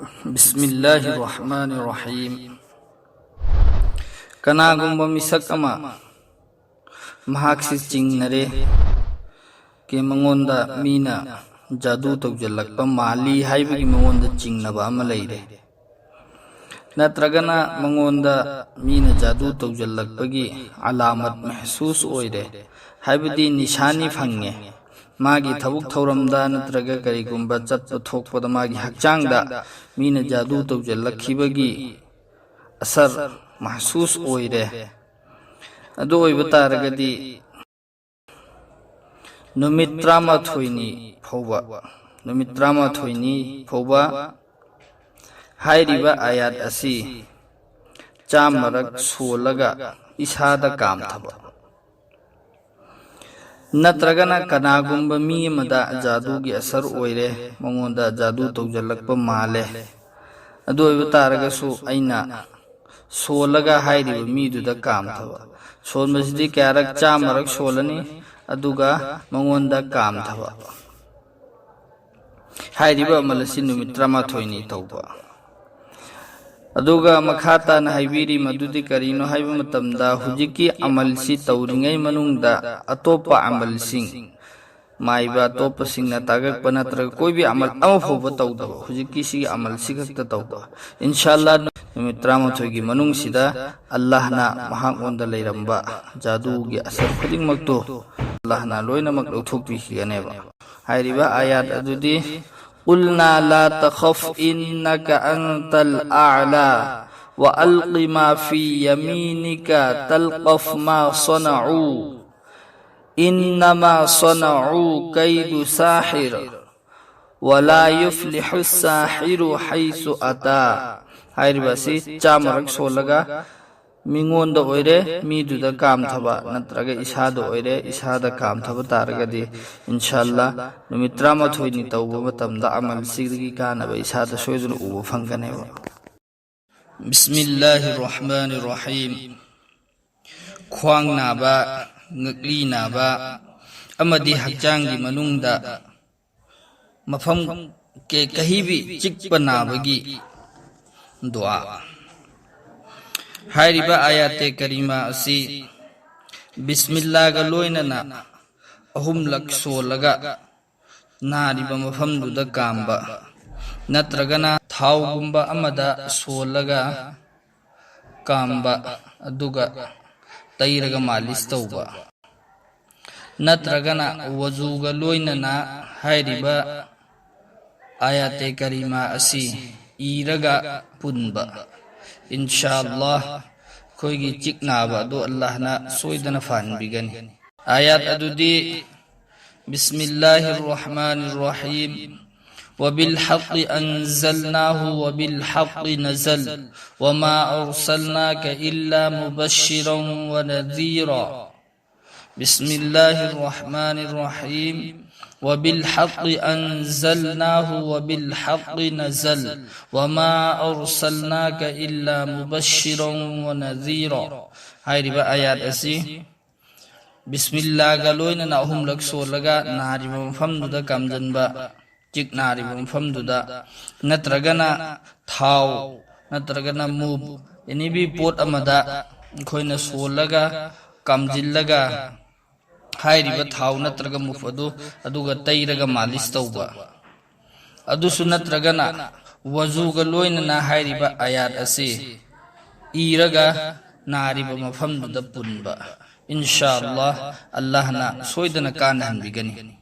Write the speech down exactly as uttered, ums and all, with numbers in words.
ꯕꯤꯁꯃꯤꯜꯂꯥꯍꯤꯔ ꯔꯍꯃꯥꯅꯤꯔ ꯔꯍꯤꯝ꯫ ꯀꯅꯥꯒꯨꯝꯕ ꯃꯤꯁꯛ ꯑꯃ ꯃꯍꯥꯛꯁꯤ ꯆꯤꯡꯅꯔꯦ, ꯀꯤ ꯃꯉꯣꯟꯗ ꯃꯤꯅ ꯖꯥꯗꯨ ꯇꯧꯁꯤꯜꯂꯛꯄ ꯃꯥꯜꯂꯤ ꯍꯥꯏꯕꯒꯤ ꯃꯉꯣꯟꯗ ꯆꯤꯡꯅꯕ ꯑꯃ ꯂꯩꯔꯦ, ꯅꯠꯇ꯭ꯔꯒꯅ ꯃꯉꯣꯟꯗ ꯃꯤꯅ ꯖꯥꯗꯨ ꯇꯧꯁꯤꯜꯂꯛꯄꯒꯤ ꯑꯂꯥꯃꯠ ꯃꯍꯁꯨꯁ ꯑꯣꯏꯔꯦ, ꯍꯥꯏꯕꯗꯤ ꯅꯤꯁꯥꯅꯤ ꯐꯪꯉꯦ꯫ ꯃꯥꯒꯤ ꯊꯕꯛ ꯊꯧꯔꯝꯗ ꯅꯠꯇ꯭ꯔꯒ ꯀꯔꯤꯒꯨꯝꯕ ꯆꯠꯄ ꯊꯣꯛꯄꯗ ꯃꯥꯒꯤ ꯍꯛꯆꯥꯡꯗ ꯃꯤꯅ ꯖꯥꯗꯨ ꯇꯧꯁꯤꯜꯂꯛꯈꯤꯕꯒꯤ ꯑꯁꯔ ꯃꯍꯁꯨꯁ ꯑꯣꯏꯔꯦ꯫ ꯑꯗꯨ ꯑꯣꯏꯕ ꯇꯥꯔꯒꯗꯤ ꯅꯨꯃꯤꯠ ꯇꯔꯥꯃꯥꯊꯣꯏꯅꯤ ꯐꯥꯎꯕ, ꯅꯨꯃꯤꯠ ꯇꯔꯥꯃꯥꯊꯣꯏꯅꯤ ꯐꯥꯎꯕ ꯍꯥꯏꯔꯤꯕ ꯑꯥꯌꯥꯠ ꯑꯁꯤ ꯆꯥꯝꯃꯔꯛ ꯁꯣꯜꯂꯒ ꯏꯁꯥꯗ ꯀꯥꯝꯊꯕ꯫ ꯅꯠꯇ꯭ꯔꯒꯅ ꯀꯅꯥꯒꯨꯝꯕ ꯃꯤ ꯑꯃꯗ ꯖꯥꯗꯨꯒꯤ ꯑꯁꯔ ꯑꯣꯏꯔꯦ, ꯃꯉꯣꯟꯗ ꯖꯥꯗꯨ ꯇꯧꯁꯤꯜꯂꯛꯄ ꯃꯥꯜꯂꯦ, ꯑꯗꯨ ꯑꯣꯏꯕ ꯇꯥꯔꯒꯁꯨ ꯑꯩꯅ ꯁꯣꯜꯂꯒ ꯍꯥꯏꯔꯤꯕ ꯃꯤꯗꯨꯗ ꯀꯥꯝꯊꯕ꯫ ꯁꯣꯟꯕꯁꯤꯗꯤ ꯀꯌꯥꯔꯛ? ꯆꯥꯝꯃꯔꯛ ꯁꯣꯜꯂꯅꯤ, ꯑꯗꯨꯒ ꯃꯉꯣꯟꯗ ꯀꯥꯝꯊꯕ꯫ ꯍꯥꯏꯔꯤꯕ ꯑꯃꯜ ꯑꯁꯤ ꯅꯨꯃꯤꯠ ꯇꯔꯥꯃꯥꯊꯣꯏꯅꯤ ꯇꯧꯕ꯫ ꯑꯗꯨꯒ ꯃꯈꯥ ꯇꯥꯅ ꯍꯥꯏꯕꯤꯔꯤ, ꯃꯗꯨꯗꯤ ꯀꯔꯤꯅꯣ ꯍꯥꯏꯕ ꯃꯇꯝꯗ, ꯍꯧꯖꯤꯛꯀꯤ ꯑꯃꯜꯁꯤ ꯇꯧꯔꯤꯉꯩ ꯃꯅꯨꯡꯗ ꯑꯇꯣꯞꯄ ꯑꯃꯜꯁꯤꯡ, ꯃꯥꯏꯕ ꯑꯇꯣꯞꯄꯁꯤꯡꯅ ꯇꯥꯒꯛꯄ ꯅꯠꯇ꯭ꯔꯒ ꯀꯣꯏꯕꯤ ꯑꯃꯜ ꯑꯃꯐꯥꯎꯕ ꯇꯧꯗꯕ, ꯍꯧꯖꯤꯛꯀꯤ ꯁꯤꯒꯤ ꯑꯃꯜꯁꯤ ꯈꯛꯇ ꯇꯧꯕ꯫ ꯏꯟꯁꯥꯜꯂꯥ, ꯅꯨꯃꯤꯠ ꯇꯔꯥꯃꯥꯊꯣꯏꯒꯤ ꯃꯅꯨꯡꯁꯤꯗ ꯑꯜꯂꯥꯍꯅ ꯃꯍꯥꯛꯉꯣꯟꯗ ꯂꯩꯔꯝꯕ ꯖꯥꯗꯨꯒꯤ ꯑꯁꯔ ꯈꯨꯗꯤꯡꯃꯛꯇꯨ ꯑꯜꯂꯥꯍꯅ ꯂꯣꯏꯅꯃꯛ ꯂꯧꯊꯣꯛꯄꯤꯈꯤꯒꯅꯦꯕ꯫ ꯍꯥꯏꯔꯤꯕ ꯑꯥꯌꯥꯠ ꯑꯗꯨꯗꯤ, قلنا لا تخف إنك أنت الأعلى وألق ما في يمينك تلقف ما صنعوا إنما صنعوا كيد ساحر ولا يفلح الساحر حيث أتى꯫ ꯍꯥꯏꯔꯤꯕ ꯑꯁꯤ ꯆꯥꯝꯃꯔꯛ ꯁꯣꯜꯂꯒ ꯃꯤꯉꯣꯟꯗ ꯑꯣꯏꯔꯦ, ꯃꯤꯗꯨꯗ ꯀꯥꯝꯊꯕ ꯅꯠꯇ꯭ꯔꯒ ꯏꯁꯥꯗ ꯑꯣꯏꯔꯦ, ꯏꯁꯥꯗ ꯀꯥꯝꯊꯕ ꯇꯥꯔꯒꯗꯤ, ꯏꯟꯁꯥꯜꯂꯥ, ꯅꯨꯃꯤꯠ ꯇꯔꯥꯃꯥꯊꯣꯏꯅꯤ ꯇꯧꯕ ꯃꯇꯝꯗ ꯑꯃꯜꯁꯤꯗꯒꯤ ꯀꯥꯟꯅꯕ ꯏꯁꯥꯗ ꯁꯣꯏꯗꯅ ꯎꯕ ꯐꯪꯒꯅꯦꯕ꯫ ꯕꯤꯁꯃꯤꯜꯂꯥꯍꯤꯔ ꯔꯍꯃꯥꯅꯤꯔ ꯔꯍꯤꯝ꯫ ꯈ꯭ꯋꯥꯡ ꯅꯥꯕ, ꯉꯛꯂꯤ ꯅꯥꯕ ꯑꯃꯗꯤ ꯍꯛꯆꯥꯡꯒꯤ ꯃꯅꯨꯡꯗ ꯃꯐꯝ ꯀꯦ ꯀꯍꯤꯕꯤ ꯆꯤꯛꯄ ꯅꯥꯕꯒꯤ ꯗꯨꯋꯥ꯫ ꯍꯥꯏꯔꯤꯕ ꯑꯥꯌꯥꯇꯦ ꯀꯔꯤꯃꯥ ꯑꯁꯤ ꯕꯤꯁꯃꯤꯜꯂꯥꯒ ꯂꯣꯏꯅꯅ ꯑꯍꯨꯝꯂꯛ ꯁꯣꯜꯂꯒ ꯅꯥꯔꯤꯕ ꯃꯐꯝꯗꯨꯗ ꯀꯥꯝꯕ, ꯅꯠꯇ꯭ꯔꯒꯅ ꯊꯥꯎꯒꯨꯝꯕ ꯑꯃꯗ ꯁꯣꯜꯂꯒ ꯀꯥꯝꯕ, ꯑꯗꯨꯒ ꯇꯩꯔꯒ ꯃꯥꯂꯤꯁ ꯇꯧꯕ, ꯅꯠꯇ꯭ꯔꯒꯅ ꯋꯖꯨꯒ ꯂꯣꯏꯅꯅ ꯍꯥꯏꯔꯤꯕ ꯑꯥꯌꯥꯇꯦ ꯀꯔꯤꯃꯥ ꯑꯁꯤ ꯏꯔꯒ ꯄꯨꯟꯕ꯫ ꯏꯟꯁꯥ ꯑꯜꯂꯥꯍ ꯑꯩꯈꯣꯏꯒꯤ ꯆꯤꯛ ꯅꯥꯕ ꯑꯗꯨ ꯑꯜꯂꯥꯍꯅ ꯁꯣꯏꯗꯅ ꯐꯍꯟꯕꯤꯒꯅꯤ꯫ ꯑꯥꯌꯥꯠ ꯑꯗꯨꯗꯤ, بسم الله الرحمن الرحيم. وبالحق أنزلناه وبالحق نزل وما أرسلناك إلا مبشرا ونذيرا. بسم الله الرحمن الرحيم. وبالحق أنزلناه وبالحق نزل وما أرسلناك إلا مبشرا ونذيرا. ꯍꯥꯏꯔꯤꯕ ꯑꯥꯌꯥꯠ ꯑꯁꯤ ꯕꯤꯁꯃꯤꯜꯂꯥꯒ ꯂꯣꯏꯅꯅ ꯑꯍꯨꯝꯂꯛ ꯁꯣꯜꯂꯒ ꯅꯥꯔꯤꯕ ꯃꯐꯝꯗꯨꯗ ꯀꯥꯝꯖꯟꯕ, ꯆꯤꯛ ꯅꯥꯔꯤꯕ ꯃꯐꯝꯗꯨꯗ, ꯅꯠꯇ꯭ꯔꯒꯅ ꯊꯥꯎ, ꯅꯠꯇ꯭ꯔꯒꯅ ꯃꯨꯕ, ꯑꯦꯅꯤ ꯕꯤ ꯄꯣꯠ ꯑꯃꯗ ꯑꯩꯈꯣꯏꯅ ꯁꯣꯜꯂꯒ, ꯀꯥꯝꯖꯤꯜꯂꯒ, ꯍꯥꯏꯔꯤꯕ ꯊꯥꯎ ꯅꯠꯇ꯭ꯔꯒ ꯃꯨꯕ ꯑꯗꯨ, ꯑꯗꯨꯒ ꯇꯩꯔꯒ ꯃꯥꯂꯤꯁ ꯇꯧꯕ꯫ ꯑꯗꯨꯁꯨ ꯅꯠꯇ꯭ꯔꯒꯅ ꯋꯖꯨꯒ ꯂꯣꯏꯅꯅ ꯍꯥꯏꯔꯤꯕ ꯑꯥꯌꯥꯠ ꯑꯁꯤ ꯏꯔꯒ ꯅꯥꯔꯤꯕ ꯃꯐꯝꯗꯨꯗ ꯄꯨꯟꯕ꯫ ꯏꯟꯁꯥ ꯑꯜꯂꯥꯍ ꯑꯜꯂꯥꯍꯅ ꯁꯣꯏꯗꯅ ꯀꯥꯟꯅꯍꯟꯕꯤꯒꯅꯤ꯫